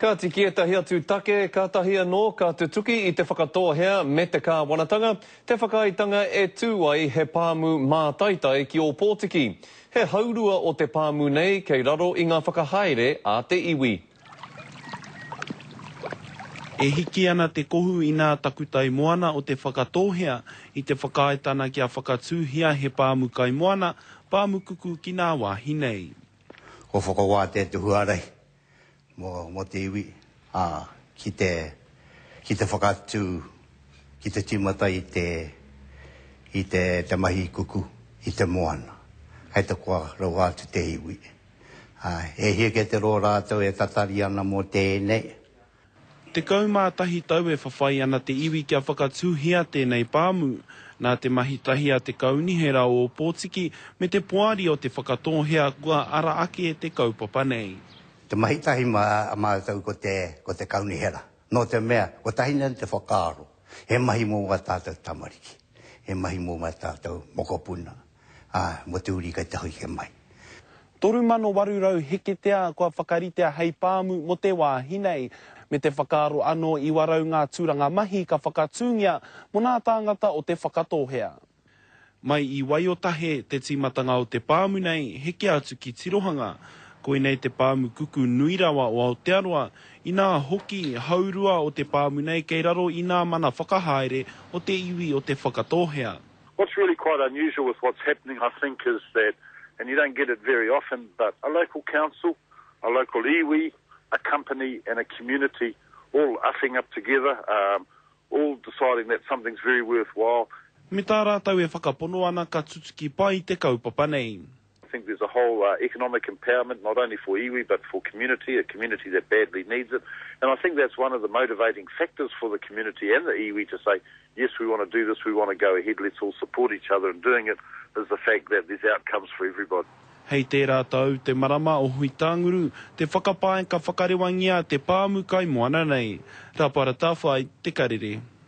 Kāti ki ētahi atu take, kātahi anō ka tutuki i Te Whakatōhea me te Kāwanatanga te whakaaetanga e tū ai he pāmu mātaitai ki Ōpōtiki. He haurua o te pāmu nei kei raro i ngā whakahaere a te iwi. E hiki ana te kohu i nā takutai moana o Te Whakatōhea i te whakaaetana kia whakatūhia he pāmu kaimoana, pāmu kuku ki nā wāhi nei. Kua whakawātea te huarahi mō te iwi, ā, ki te, ki te whakatū, ki te tīmata i te, i te, te mahi kuku i te moana. Hei te koa rawa atu te iwi. Ā, e hia kē te roa rātou e tatari ana mō tēnei. 11 tau e whawhai ana te iwi kia whakatūhia tēnei pāmu. Nā te mahi tahi a te Kaunihera o Ōpōtiki me te Poari o Te Whakatōhea kua ara ake te kaupapa nei. Te mahi tahi mātou ko te, ko te Kaunihera. Nō te mea, kotahi nei te whakaaro, he mahi mō wā tātou tamariki, he mahi mō wā tātou mokopuna. ā, mō te uri kei te hauheke mai. 3,800 heketea kua whakaritea hei pāmu mō te wāhi nei, me te whakaaro anō 900 ngā tūranga mahi ka whakatūngia mō nā tāngata o Te Whakatōhea. Mai i Waiotahe te tīmatanga o te pāmu nei, heke atu ki Tirohanga. Koinei te pāmu kuku nui rawa o Aotearoa, inā hoki, haurua o te pāmu nei kei raro i nā mana whakahaere o te iwi o Te Whakatōhea. What's really quite unusual with what's happening, I think, is that, and you don't get it very often, but a local council, a local iwi, a company and a community all uffing up together, um, all deciding that something's very worthwhile. Me tā rātou e whakapono ana ka tutuki pai te kaupapa nei. I think there's a whole uh, economic empowerment, not only for iwi, but for community, a community that badly needs it. And I think that's one of the motivating factors for the community and the iwi to say, yes, we want to do this, we want to go ahead, let's all support each other in doing it, is the fact that there's outcomes for everybody. Hei tērā tau, te marama o Huitanguru, te whakapae ka whakarewangia te pāmu kaimoana nei. Rapara Tawhai, Te Karere.